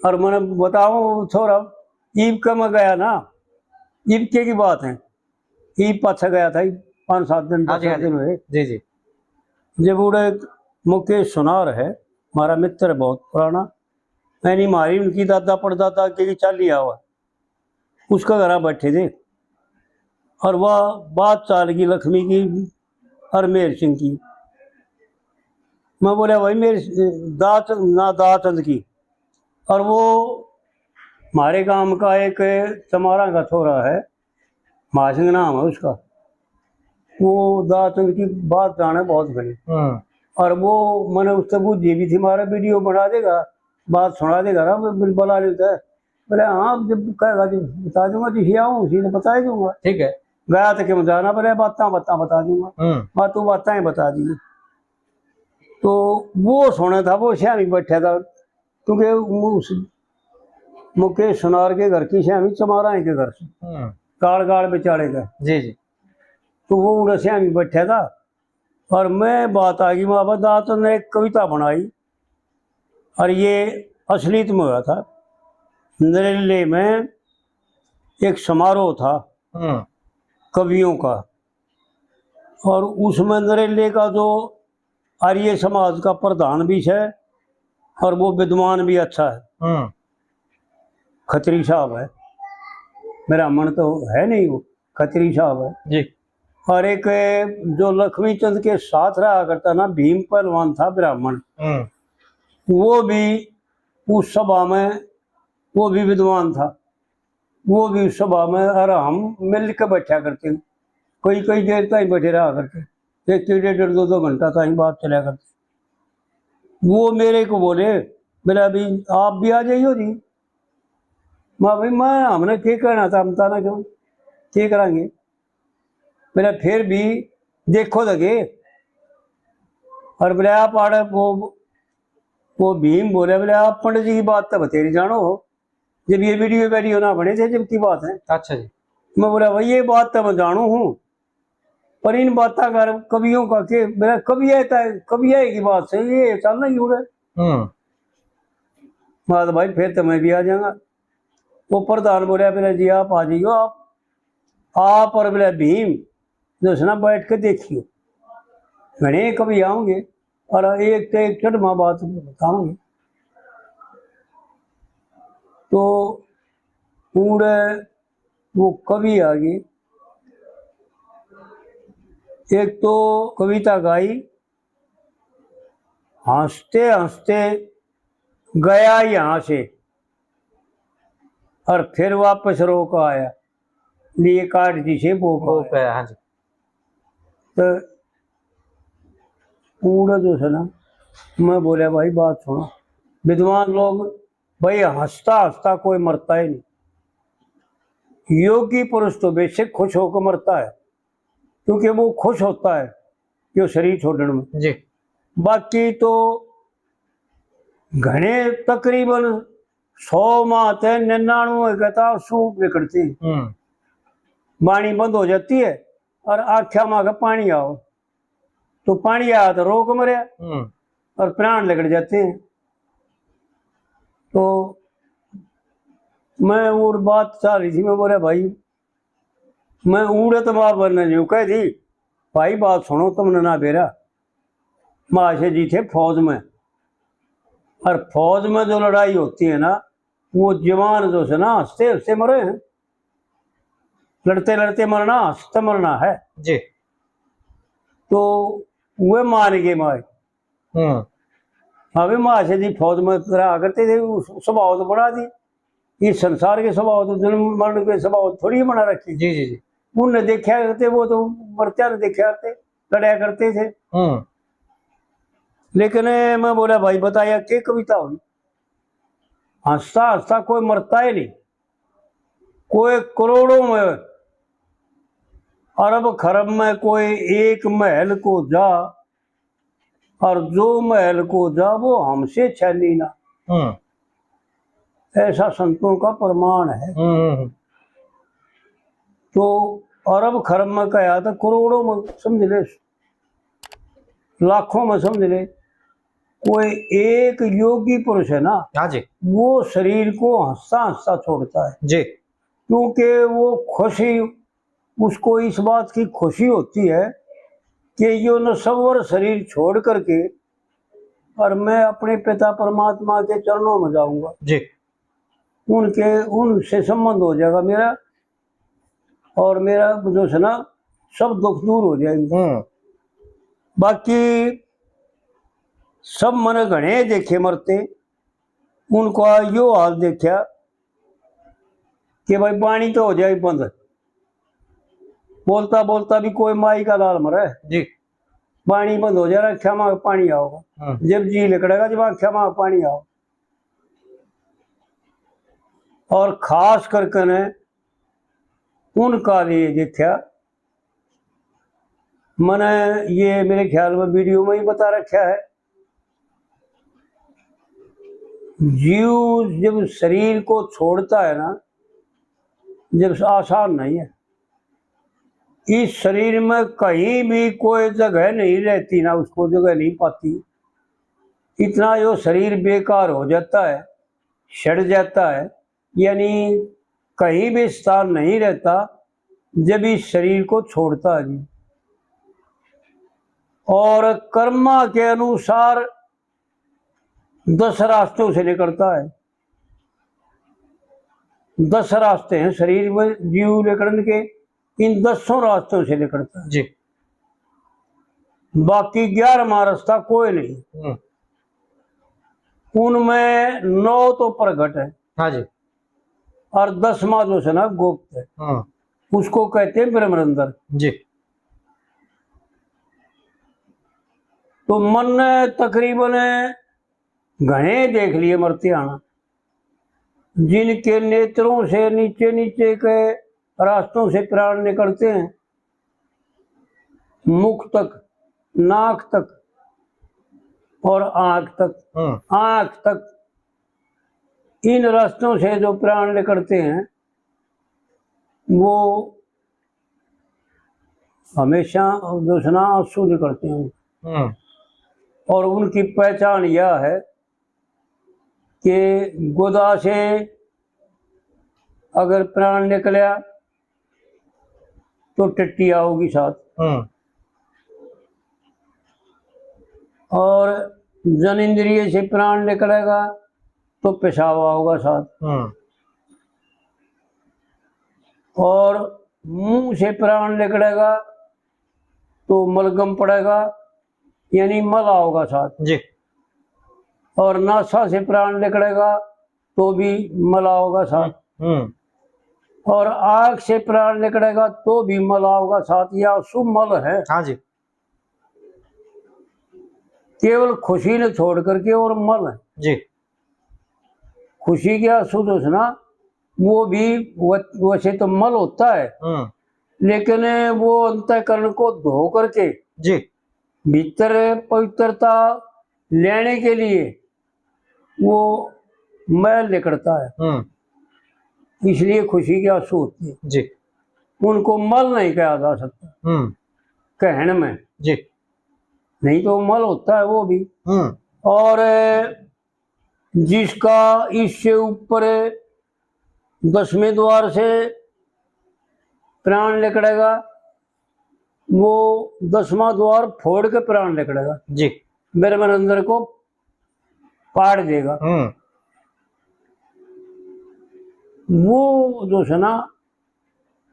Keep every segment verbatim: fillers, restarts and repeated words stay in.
और मैंने बताऊं थोड़ा, ईब के मैं गया ना, ईब के की बात है, ईब पाछा गया था, पाँच सात दिन, हाँ पाँच जी, सात हाँ दिन जी। हुए। जी, जी। जब उड़े मुकेश सुनार है, हमारा मित्र है बहुत पुराना, यानी हमारी उनकी दादा परदादा के चाली आवा, उसका घर बैठे थे। और वह बात चाल की लक्ष्मी की और मेहर सिंह की। मैं बोला, "भाई, मेरे दात ना दातंद की।" और वो हमारे गांव का एक चमारा का छोरा है, महासिंह नाम है उसका, वो दातंद की बात जाने बहुत घणी। हम्म। और वो मैंने उससे बूझी भी थी, "हमारा वीडियो बना देगा, बात सुना देगा ना, बिल बना लेता है।" बोले, "हाँ, जब कहेगा, जब बता दूंगा, जिसे आऊँ, उसी ने बता ही दूंगा।" ठीक है। गया तो क्यों जाना, बोले, "बातें, बातें बता दूंगा।" हम्म। बातों, बातें ही बता दी। तो वो सोना था, वो श्यामी बैठा था, क्योंकि उस मुकेश सुनार के घर की श्यामी चमारा के घर से, हम्म। गाल गाल बेचारे का। जी, जी। तो वो उड़े श्यामी बैठा था, और मैं बात आ गई, वहाँ पर दातन ने एक कविता बनाई, और ये असलियत में हुआ था। नरेले में एक समारोह था, हम्म। कवियों का, और उसमें नरेले का जो आर्य समाज का प्रधान भी है और वो विद्वान भी अच्छा है, हम्म। खत्री साहब है, ब्राह्मण तो है नहीं, वो खत्री साहब है। जी। और एक जो लक्ष्मी चंद के साथ रहा करता ना, भीम पहलवान था ब्राह्मण, हम्म। वो भी उस सभा में, वो भी विद्वान था, वो भी उस सभा में, और हम मिल के बैठा करते, कई कई देर ताई बैठे रहा करते, एक एक डेढ़ डेढ़ दो दो घंटा ताई बात चला करते। वो मेरे को बोले, बोले, "अभी आप भी आ जाइयो जी।" मैं, "भाई, मैं, हमने क्या कहना था, हम ताना क्यों, क्या करांगे?" बोले, "फिर भी देखो तो के।" और बोले, "आप आड़े वो, वो भीम बोले, बोले, आप पंडित जी की बात तो बतेरी जानो हो, जब ये वीडियो वीडियो ना बने थे, जब की बात है।" अच्छा जी। मैं बोला, "भाई, ये बात तो मैं जानू हूँ, पर इन बातों का, कवियों का के, मेरा कवि है, कवि है की बात से ये चल नहीं उड़े।" हम्म। मैं तो, "भाई, फिर तो मैं भी आ जाऊंगा।" वो प्रधान बोला, "बोला जी, आप आ जाइयो, आप, आप और बोला भीम जो है ना, बैठ के देखियो, घणे कवि आऊंगे और एक तो एक चढ़मा बात बताऊंगे।" तो उड़े वो कवि आ गए, एक तो कविता गाई, "हंसते हंसते गया यहाँ से और फिर वापस रो के आया, लिए काट दी से वो वो का।" पे, हाँ जी। तो उड़े जो है ना, मैं बोला, "भाई, बात सुनो, विद्वान लोग, भाई, हंसता हंसता कोई मरता ही नहीं। योगी पुरुष तो बेशक खुश होकर मरता है, क्योंकि वो खुश होता है कि वो शरीर छोड़ने में।" जी। बाकी तो घणे तकरीबन सौ मां ते निन्यानवे के तो आंसू निकलते हैं। हम्म। बाणी बंद हो जाती है और आख्या मां का पानी आओ, तो पानी आया तो रोक मरे हम्म। और प्राण निकल जाते हैं। तो मैं और बात चल रही थी, मैं बोला, "भाई, मैं उड़े तो बाबर ने यूं कह दी, भाई, बात सुनो, तुमने ना बेरा, महाशय जी थे फौज में, और फौज में जो लड़ाई होती है ना, वो जवान जो है ना, हंसते हंसते मरे हैं, लड़ते लड़ते मरना, हंसते मरना है।" जी। तो वे मान गए माए। हम्म। अभी महाशय जी फौज में रहा करते थे, उस स्वभाव तो बना दी, इस संसार के स्वभाव तो, जन्म मरण के स्वभाव थोड़ी बना रखी। जी, जी, जी। उनने देखा करते, वो तो मरत्या ने देखा करते, लड़ा करते थे। हम्म। लेकिन मैं बोला, "भाई, बताया के कविता हुई?" हंसता हंसता कोई मरता ही नहीं। कोई करोड़ों में, अरब खरब में कोई एक महल को जा, और जो महल को जा वो हमसे छैली ना। हम्म। ऐसा संतों का प्रमाण है। हम्म, हम्म, हम्म। तो अरब खरब में कहा तो करोड़ों में समझ ले, लाखों में समझ ले, कोई एक योगी पुरुष है ना, हाँ जी। वो शरीर को हंसता हंसता छोड़ता है। जी। क्योंकि वो खुशी, उसको इस बात की खुशी होती है कि यो नश्वर शरीर छोड़ करके और मैं अपने पिता परमात्मा के चरणों में जाऊंगा। जी। उनके, उनसे संबंध हो जाएगा मेरा, और मेरा जो है ना, सब दुख दूर हो जाएंगे। हम्म। बाकी सब मैंने घणे देखे मरते, उनको यो हाल देखा कि भाई पानी तो हो जाए बंद, बोलता बोलता भी कोई माई का लाल मरे। जी। पानी बंद हो जा रहा, आँख्या में पानी आओगा। हम्म। जब जी लिकड़ेगा, जब आँख्या में पानी आओ। और खास करके ने उनका लिए देखा, मैंने ये मेरे ख्याल में वीडियो में ही बता रखा है, जीव जब शरीर को छोड़ता है ना, जब आसान नहीं है। इस शरीर में कहीं भी कोई जगह नहीं रहती ना, उसको जगह नहीं पाती। इतना यो शरीर बेकार हो जाता है, सड़ जाता है, यानी कहीं भी स्थान नहीं रहता जब इस शरीर को छोड़ता है जी। और कर्मा के अनुसार दस रास्तों से निकलता है। दस रास्ते हैं शरीर में जीव निकलने के, इन दसों रास्तों से निकलता है। जी। बाकी ग्यारहवाँ रास्ता कोई नहीं। हम्म। उनमें नौ तो प्रगट है। हाँ जी। और दसवाँ जो है ना, गुप्त है। हम्म। उसको कहते हैं ब्रह्मरंध्र। जी। तो मन ने तकरीबन घणे देख लिए मरते आना, जिनके नेत्रों से नीचे नीचे के रास्तों से प्राण निकलते हैं, मुख तक, नाक तक और आंख तक। हम्म। आंख तक इन रास्तों से जो प्राण निकलते हैं, वो हमेशा जो है ना, आंसू निकलते हैं। हम्म। और उनकी पहचान यह है कि गुदा से अगर प्राण निकलया तो टट्टी आओगी साथ। हम्म। और जन इंद्रिय से प्राण निकलेगा तो पेशाब आओगा साथ। हम्म। और मुंह से प्राण निकलेगा तो मलगम पड़ेगा, यानी मल आओगा साथ। जी। और नासा से प्राण निकलेगा तो भी मल आओगा साथ। हम्म। और आंख से प्राण निकलेगा तो भी मल आओगा साथ। या अशुभ मल है। हाँ जी। केवल खुशी ने छोड़ करके और मल है। जी। खुशी के आंसू जो है ना, वो भी व-, वैसे तो मल होता है, हम्म। लेकिन वो अंतःकरण को धो करके जी। भीतर पवित्रता लेने के लिए वो मैल निकलता है। हम्म। इसलिए खुशी के आंसू होते हैं। जी। उनको मल नहीं कहा जा सकता। हम्म। कहण में। जी। नहीं तो मल होता है वो भी। हम्म। और जिसका इससे ऊपर दसवें द्वार से प्राण निकलेगा, वो दसवां द्वार फोड़ के प्राण निकलेगा। जी। ब्रह्मरंध्र को पाड़ देगा। हम्म। वो जो है ना,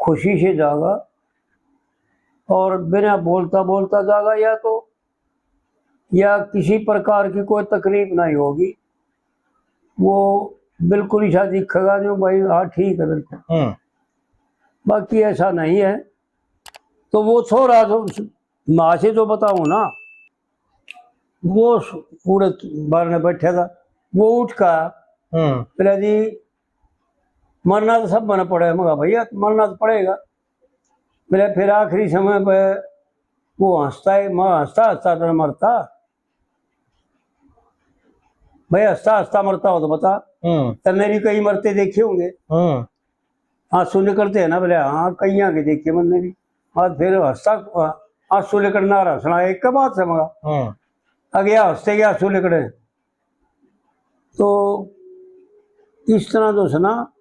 खुशी से जागा और बिना बोलता बोलता जागा, या तो, या किसी प्रकार की कोई तकलीफ नहीं होगी। वो बिल्कुल ऐसा दिखेगा जो भाई, हाँ, ठीक है, बिल्कुल। हम्म। बाकी ऐसा नहीं है। तो वो छोरा जो, माँ से जो बताऊं ना, वो उड़े बारने बैठा था, वो उठ का, हम्म। बोला, "जी, मरना तो सब बने पड़े।" मैं कहा, "भैया, मरना तो पड़ेगा।" बोले, फिर आखिरी समय पे वो हंसता है, मैं हंसता हंसता तो मरता। भाई, हंसता हंसता मरता हो तो बता। हम्म। तन्ने भी कई मरते देखे होंगे। हम्म। आंसू निकलते हैं ना, बोले, "हाँ, कईयां के देखे मैंने भी।" आज फिर हंसता, आंसू निकलना और हंसना एक का बात समझा। हम्म। आ गया, हंसते गया सूले कड़े। तो इस तरह जो है ना,